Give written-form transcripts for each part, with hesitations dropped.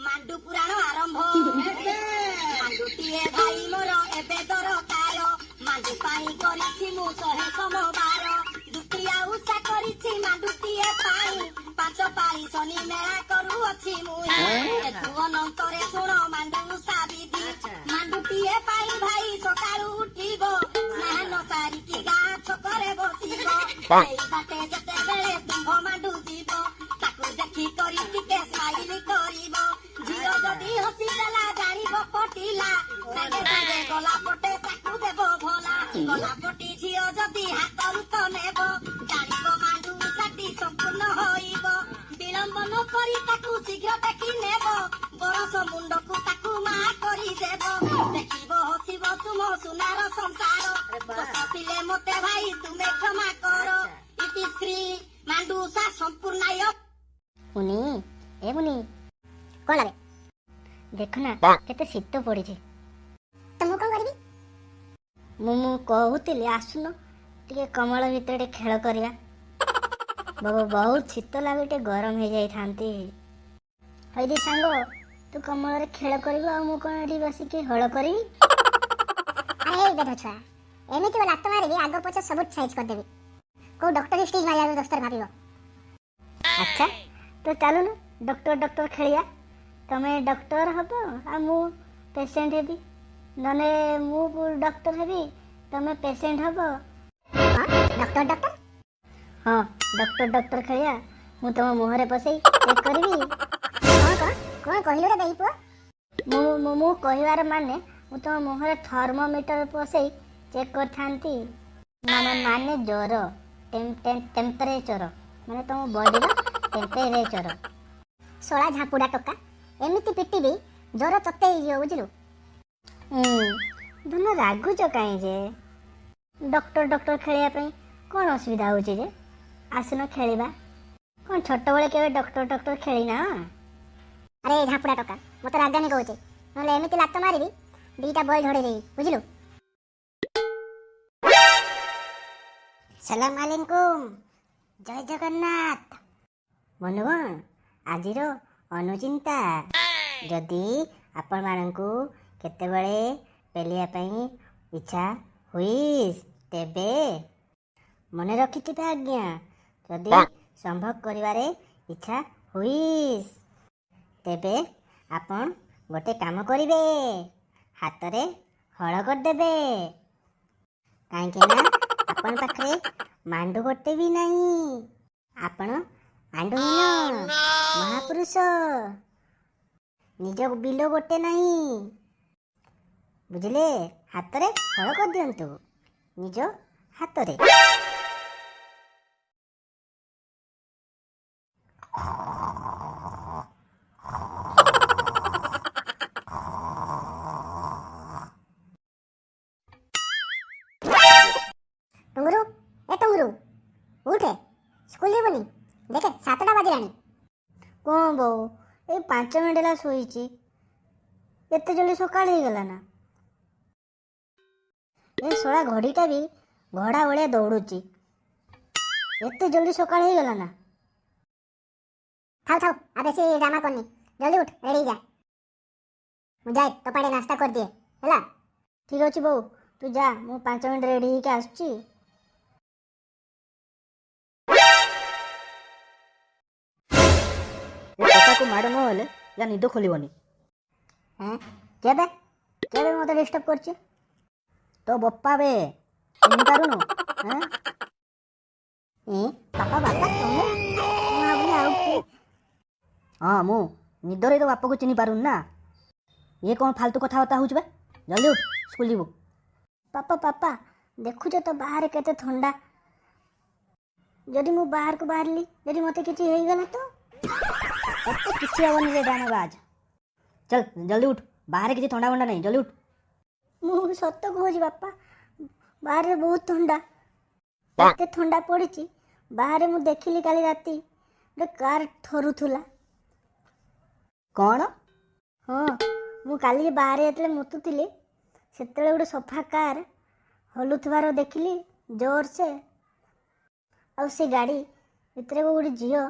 ମାଣ୍ଡୁ ପୁରାଣ ଆରମ୍ଭ। ମାଣ୍ଡୁଟିଏ ଭାଇ ମୋର ଏବେ ଦରକାର। ମାଣ୍ଡୁ ପାଇଁ କରିଛି ମୁଁ 100 ସୋମବାର। ଦୁତିଆ ଉଷା କରିଛି ମାଣ୍ଡୁଟିଏ ପାଇଁ। 5 ପାଳି ଶନି ମେଳା କରୁଅଛି ମୁଁ। ଏଠୁ ଅନନ୍ତରେ ଶୁଣ ମାଣ୍ଡୁ ଉଷା ବିଧି। ମାଣ୍ଡୁଟିଏ ପାଇଁ ଭାଇ ସକାଳୁ ଉଠିବ, ସ୍ନାନ ସାରିକି ଗାଁ ଛକରେ ବସିବ। ସେଇ ବାଟେ ଯେତେବେଳେ ତୁମ୍ଭ ମାଣ୍ଡୁ ଯିବ, ତାକୁ ଦେଖି କରି ଟିକେ ସ୍ମାଇଲି କରିବ। ଝିଅ ଯଦି ହସିଦେଲା ଜାଣିବ ପଟିଲା, ସାଙ୍ଗେ ସାଙ୍ଗେ ଗଲା ପଟେ ତାକୁ ଦେବ ଭଲା। ଗଲା ପଟି ଝିଅ ଯଦି ହାତରୁ ତ ନେବ, ଜାଣିବ ମାଣ୍ଡୁ ଉଷାଟି ସମ୍ପୂର୍ଣ୍ଣ ହୋଇବ। ବିଳମ୍ବ ନ କରି ତାକୁ ଶୀଘ୍ର ଟେକି ନେବ, ବରଷ ମୁଣ୍ଡକୁ ତାକୁ ମା କରିଦେବ। ଦେଖିବ ହସିବ ତୁମ ସୁନାର ସଂସାର। ଦୋଷ ଥିଲେ ମତେ ଭାଇ ତୁମେ କ୍ଷମା କର। ଇତି ଶ୍ରୀ ମାଣ୍ଡୁଷା ସମ୍ପୂର୍ଣ୍ଣାୟ। ମୁନି, ଏ ମୁନି। କଣ ଲାଗେ? ଦେଖ ନା କେତେ ଶୀତ ପଡ଼ିଛି। ତ ମୁଁ କଣ କରିବି? ମୁଁ କହୁଥିଲି ଆସୁନ ଟିକେ କମଳ ଭିତରେ ଟିକେ ଖେଳ କରିବା। ବାବା ବହୁତ ଶୀତ ଲାଗେ, ଟିକେ ଗରମ ହେଇଯାଇଥାନ୍ତି। ହଇରେ ସାଙ୍ଗ, ତୁ କମଳରେ ଖେଳ କରିବୁ ଆଉ ମୁଁ କଣ ଏଠି ବସିକି ହଳ କରିବି? ଆରେ ଏଇ ବେଧ ଛୁଆ, ଏମିତି ଲାତ ମାରିବି ଆଗ ପଛ ସବୁ ସାଇଜ କରିଦେବି। କୋଉ ଡକ୍ଟର ଷ୍ଟିଚ୍ ମାରିବାକୁ ଦଶଥର ଭାବିବ। ଆଚ୍ଛା ତ ଚାଲୁନୁ ଡକ୍ଟର ଡକ୍ଟର ଖେଳିବା। ତମେ ଡକ୍ଟର ହବ ଆଉ ମୁଁ ପେସେଣ୍ଟ ହେବି, ନହେଲେ ମୁଁ ଡକ୍ଟର ହେବି ତମେ ପେସେଣ୍ଟ ହବ। ହଁ, ଡକ୍ଟର ଡକ୍ଟର? ହଁ, ଡକ୍ଟର ଡକ୍ଟର ଖେଳିବା। ମୁଁ ତମ ମୁହଁରେ ପଶେଇ ଚେକ୍ କରିବି। କଣ କଣ କଣ କହିଲୁ ରେ ବେହି ପୁଅ? ମୁଁ କହିବାର ମାନେ ମୁଁ ତମ ମୁହଁରେ ଥର୍ମୋମିଟର ପଶେଇ ଚେକ୍ କରିଥାନ୍ତି। ମାନେ ଜ୍ୱର, ଟେମ୍ପରେଚର, ମାନେ ତମ ବଡିର ଟେମ୍ପରେଚର। ଶଳା ଝାପୁଡା ଟୋକା, ଏମିତି ପିଟିବି ଜ୍ୱର ତତେ ହେଇଯିବ, ବୁଝିଲୁ? ଧନ ରାଗୁଛ କାହିଁ ଯେ? ଡକ୍ଟର ଡକ୍ଟର ଖେଳିବା ପାଇଁ କଣ ଅସୁବିଧା ହଉଛି ଯେ? ଆସୁନ ଖେଳିବା। କଣ ଛୋଟବେଳେ କେବେ ଡକ୍ଟର ଡକ୍ଟର ଖେଳିନା? ଆରେ ଝାପୁଡା ଟୋକା, ମତେ ରାଗାନି କହୁଛି, ନହେଲେ ଏମିତି ଲାତ ମାରିବି ଦିଟା ବଲ୍ ଝଡେଇ ଦେବି, ବୁଝିଲୁ? ସଲାମ ଆଲାଇକୁମ, ଜୟ ଜଗନ୍ନାଥ। ବନ୍ଧୁଗଣ, ଆଜିର ଅନୁଚିନ୍ତା, ଯଦି ଆପଣମାନଙ୍କୁ କେତେବେଳେ ପେଲିବା ପାଇଁ ଇଚ୍ଛା ହୁଏ ତେବେ ମନେ ରଖିଥିବେ ଆଜ୍ଞା, ଯଦି ସମ୍ଭବ କରିବାରେ ଇଚ୍ଛା ହୁଏ ତେବେ ଆପଣ ଗୋଟେ କାମ କରିବେ, ହାତରେ ହଳ କରିଦେବେ। କାହିଁକି ନା ଆପଣ ପାଖରେ ମାଣ୍ଡୁ ଗୋଟେ ବି ନାହିଁ। ଆପଣ ଆଣ୍ଡୁହୀନ ମହାପୁରୁଷ, ନିଜ ବିଲ ଗୋଟେ ନାହିଁ, ବୁଝିଲେ? ହାତରେ ହଳ କରିଦିଅନ୍ତୁ ନିଜ ହାତରେ। ଟୁଙ୍ଗୁରୁ, ଏ ଟୁଙ୍ଗୁରୁ, ଉଠେ, ସ୍କୁଲ ଯିବୁନି? ଦେଖେ 7ଟା ବାଜିଲାଣି। କଣ ବୋଉ, ଏଇ 5 ମିନିଟ୍ ହେଲା ଶୋଇଛି, ଏତେ ଜଲ୍ଦି ସକାଳ ହେଇଗଲା ନା? ଏ ଶଳା ଘଡ଼ିଟା ବି ଘୋଡ଼ା ଭଳିଆ ଦୌଡୁଛି, ଏତେ ଜଲ୍ଦି ସକାଳ ହେଇଗଲା ନା? ଥାଉ ଥାଉ, ଆଉ ବେଶୀ ଡ୍ରାମା କରନି, ଜଲ୍ଦି ଉଠ, ରେଡି ହେଇଯା। ମୁଁ ଯାଏ ତୋ ପାଇଁ ନାସ୍ତା କରିଦିଏ, ହେଲା? ଠିକ ଅଛି ବୋଉ, ତୁ ଯା, ମୁଁ 5 ମିନିଟ୍ ରେଡି ହେଇକି ଆସୁଛି। ଏ ଟୋକାକୁ ମାଡ଼ ନହେଲେ ୟା ନିଦ ଖୋଲିବନି। ହେଁ, କେବେ କେବେ ମତେ ଡିଷ୍ଟର୍ବ କରୁଛି? ତୋ ବୋପା ବେ, ଚିହ୍ନି ପାରୁନୁ? ହେଁ? ଏ ବାପା, ବାପା ତମେ? ମୁଁ ଭାବିଲି ଆଉ କିଏ। ହଁ ମୁଁ ନିଦରେ ତୋ ବାପାକୁ ଚିହ୍ନି ପାରୁନି ନା? ଇଏ କଣ ଫାଲତୁ କଥାବାର୍ତ୍ତା ହଉଛି ବେ? ଜଲ୍ଦି ଉଠ, ସ୍କୁଲ ଯିବୁ। ପାପା, ପାପା, ଦେଖୁଛ ତ ବାହାରେ କେତେ ଥଣ୍ଡା, ଯଦି ମୁଁ ବାହାରକୁ ବାହାରିଲି ଯଦି ମତେ କିଛି ହେଇଗଲା ତ? ତତେ କିଛି ହବନି ରେ ଡାଣବାଜ, ଚଲ ଜଲ୍ଦି ଉଠ, ବାହାରେ କିଛି ଥଣ୍ଡା ଫଣ୍ଡା ନାହିଁ, ଜଲ୍ଦି ଉଠ। ମୁଁ ସତ କହୁଛି ବାପା, ବାହାରେ ବହୁତ ଥଣ୍ଡା, ଏତେ ଥଣ୍ଡା ପଡ଼ିଛି ବାହାରେ। ମୁଁ ଦେଖିଲି କାଲି ରାତି ଗୋଟେ କାର୍ ଥରୁଥିଲା। କଣ? ହଁ, ମୁଁ କାଲି ବାହାରେ ଯେତେବେଳେ ମୁତୁଥିଲି ସେତେବେଳେ ଗୋଟେ ସଫା କାର୍ ହଲୁଥିବାର ଦେଖିଲି ଜୋରସେ, ଆଉ ସେ ଗାଡ଼ି ଭିତରେ ଗୋଟେ ଝିଅ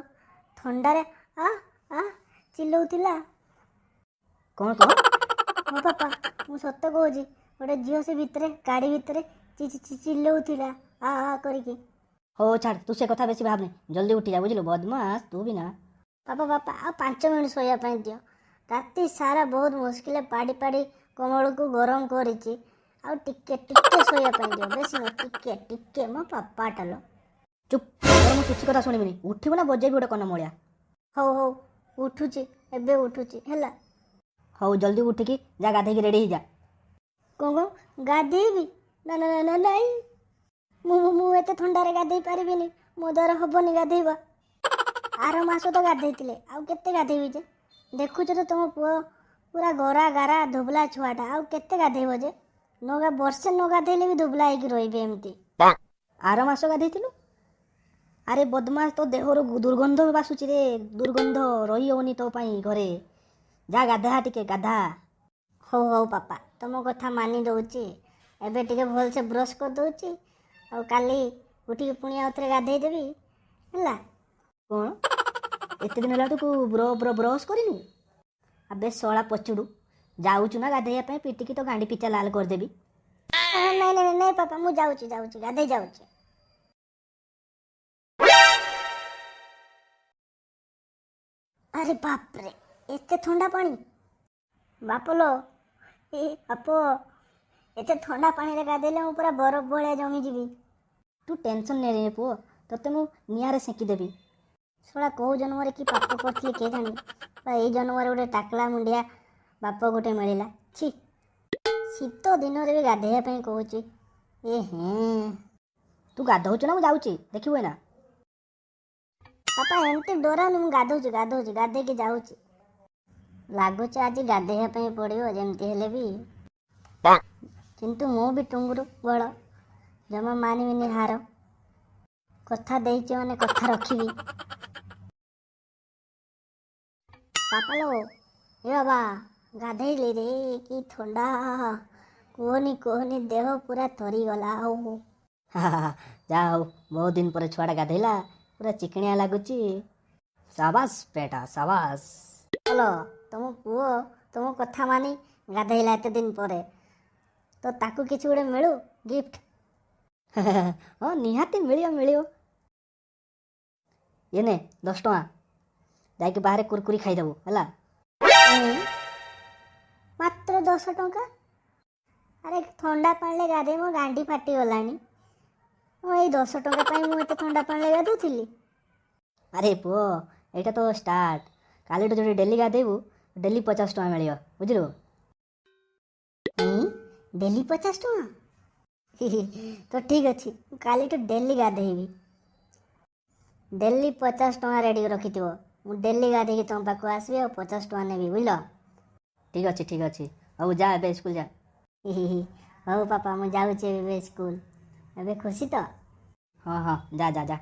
ଥଣ୍ଡାରେ ଆ ଆ ଚିଲଉଥିଲା। କ'ଣ କ'ଣ? ହଁ ବାପା, ମୁଁ ସତ କହୁଛି। ଗୋଟେ ଝିଅ ସେ ଭିତରେ, ଗାଡ଼ି ଭିତରେ ଚିଲଉଥିଲା ଆ ଆ କରିକି। ହଉ ଛାଡ଼, ତୁ ସେ କଥା ବେଶୀ ଭାବନି, ଜଲ୍ଦି ଉଠିଯା, ବୁଝିଲୁ? ବଦମାସ ତୁ ବି ନା। ବାପା, ବାପା, ଆଉ 5 ମିନିଟ୍ ଶୋଇବା ପାଇଁ ଦିଅ। ରାତି ସାରା ବହୁତ ମୁସ୍କିଲରେ ପାଡ଼ି ପାଡ଼ି କମଳକୁ ଗରମ କରିଛି। ଆଉ ଟିକେ ଟିକେ ଶୋଇବା ପାଇଁ ଦିଅ, ବେଶୀ ନୁହଁ, ଟିକେ ଟିକେ, ମୋ ବାପାଟା ଲୋ। ଚୁପ୍, ତୋର ମୁଁ କିଛି କଥା ଶୁଣିବିନି। ଉଠିବୁ ନା ବଜେଇବି ଗୋଟେ କନମୂଳିଆ? ହଉ ହଉ, ଉଠୁଛି, ଏବେ ଉଠୁଛି, ହେଲା। ହଉ, ଜଲ୍ଦି ଉଠିକି ଯା, ଗାଧେଇକି ରେଡ଼ି ହେଇଯା। କ'ଣ କ'ଣ, ଗାଧେଇବି? ନା ନା ନା, ନାଇଁ, ମୁଁ ମୁଁ ଏତେ ଥଣ୍ଡାରେ ଗାଧେଇ ପାରିବିନି। ମୋ ଦ୍ୱାରା ହବନି ଗାଧେଇବା। ଆର ମାସ ତ ଗାଧେଇଥିଲେ, ଆଉ କେତେ ଗାଧେଇବି ଯେ? ଦେଖୁଛ ତ ତମ ପୁଅ ପୁରା ଗୋରା ଗାରା ଧୁବଲା ଛୁଆଟା, ଆଉ କେତେ ଗାଧେଇବ ଯେ? ନ ବର୍ଷେ ନ ଗାଧେଇଲେ ବି ଧୁବଲା ହେଇକି ରହିବି ଏମିତି। ଆର ମାସ ଗାଧେଇଥିଲୁ? ଆରେ ବଦମାସ, ତୋ ଦେହରୁ ଦୁର୍ଗନ୍ଧ ବାସୁଛି ରେ, ଦୁର୍ଗନ୍ଧ, ରହି ହଉନି ତୋ ପାଇଁ ଘରେ। ଯା ଗାଧା, ଟିକେ ଗାଧା। ହଉ ହଉ ବାପା, ତମ କଥା ମାନି ଦଉଛି। ଏବେ ଟିକେ ଭଲସେ ବ୍ରସ୍ କରିଦଉଛି, ଆଉ କାଲି ଉଠିକି ପୁଣି ଆଉ ଥରେ ଗାଧେଇ ଦେବି, ହେଲା। କ'ଣ, ଏତେ ଦିନ ହେଲା ତୁ ବ୍ରସ୍ କରିନୁ? ଆବେ ଶଳା ପଚୁଡ଼ୁ, ଯାଉଛୁ ନା ଗାଧେଇବା ପାଇଁ? ପିଟିକି ତ ଗାଣ୍ଡି ପିଚା ଲାଲ କରିଦେବି। ନାଇଁ ନାଇଁ ନାଇଁ ବାପା, ମୁଁ ଯାଉଛି, ଯାଉଛି, ଗାଧେଇ ଯାଉଛି। ଆରେ ବାପରେ, ଏତେ ଥଣ୍ଡା ପାଣି! ବାପଲୋ, ଏ ବାପ, ଏତେ ଥଣ୍ଡା ପାଣିରେ ଗାଧେଇଲେ ମୁଁ ପୁରା ବରଫ ଭଳିଆ ଜମିଯିବି। ତୁ ଟେନସନ୍ ନେ ପୁଅ, ତୋତେ ମୁଁ ନିଆଁରେ ସେକିଦେବି। ଶଳା, କୋଉ ଜନ୍ମରେ କି ପାପ କରିଥିଲି କେଜାଣି ବା, ଏଇ ଜନ୍ମରେ ଗୋଟେ ଟାକଲା ମୁଣ୍ଡିଆ ବାପ ଗୋଟେ ମିଳିଲା। ଛି, ଶୀତ ଦିନରେ ବି ଗାଧେଇବା ପାଇଁ କହୁଛି। ଏ ହେଁ। ତୁ ଗାଧଉଛୁ ନା ମୁଁ ଯାଉଛି, ଦେଖିବୁ ଏଇନା। ବାପା, ଏମିତି ଡରାନି, ମୁଁ ଗାଧଉଛି, ଗାଧଉଛି, ଗାଧେଇକି ଯାଉଛି। ଲାଗୁଛି ଆଜି ଗାଧେଇବା ପାଇଁ ପଡ଼ିବ ଯେମିତି ହେଲେ ବି। କିନ୍ତୁ ମୁଁ ବି ଟୁଙ୍ଗୁରୁ ବଳ, ଜମା ମାନିବିନି ହାର। କଥା ଦେଇଛି ମାନେ କଥା ରଖିବି। ବାପା ଲୋ, ଏ ବାବା, ଗାଧେଇଲି ରେ, କି ଥଣ୍ଡା, କୁହନି କୁହନି, ଦେହ ପୁରା ଥରିଗଲା ଆଉ। ଯା ହଉ, ବହୁତ ଦିନ ପରେ ଛୁଆଟା ଗାଧେଇଲା, ପୁରା ଚିକିଣିଆ ଲାଗୁଛି। ସାବାସ ବେଟା, ସାବାସ। ହଲୋ, ତମ ପୁଅ ତମ କଥା ମାନି ଗାଧେଇଲା ଏତେ ଦିନ ପରେ, ତ ତାକୁ କିଛି ଗୋଟେ ମିଳୁ ଗିଫ୍ଟ। ହଁ, ନିହାତି ମିଳିବ, ମିଳିବ। ଇଏ ନେ 10 ଟଙ୍କା, ଯାଇକି ବାହାରେ କୁରକୁରି ଖାଇଦେବୁ, ହେଲା। ମାତ୍ର 10 ଟଙ୍କା? ଆରେ, ଥଣ୍ଡା ପାଣିରେ ଗାଧେଇ ମୋ ଗାଣ୍ଡି ଫାଟିଗଲାଣି। ମୁଁ ଏଇ 10 ଟଙ୍କା ପାଇଁ ମୁଁ ଏତେ ଥଣ୍ଡା ପାଣିରେ ଗାଧଉଥିଲି? ଆରେ ପୁଅ, ଏଇଟା ତ ଷ୍ଟାର୍ଟ। କାଲିଠୁ ଯଦି ଡେଲି ଗାଧେଇବୁ, ଡେଲି 50 ଟଙ୍କା ମିଳିବ, ବୁଝିଲୁ? ଡେଲି 50 ଟଙ୍କା? ତ ଠିକ୍ ଅଛି, ମୁଁ କାଲିଠୁ ଡେଲି ଗାଧେଇବି। ଡେଲି 50 ଟଙ୍କା ରେଡ଼ି ରଖିଥିବ, ମୁଁ ଡେଲି ଗାଧେଇକି ତୁମ ପାଖକୁ ଆସିବି ଆଉ 50 ଟଙ୍କା ନେବି, ବୁଝିଲ? ଠିକ୍ ଅଛି, ଠିକ୍ ଅଛି। ହଉ ଯା, ଏବେ ସ୍କୁଲ ଯା। ହଉ ପାପା, ମୁଁ ଯାଉଛି ଏବେ ସ୍କୁଲ। ଏବେ ଖୁସି ତ? ହଁ ହଁ, ଯା ଯା ଯା।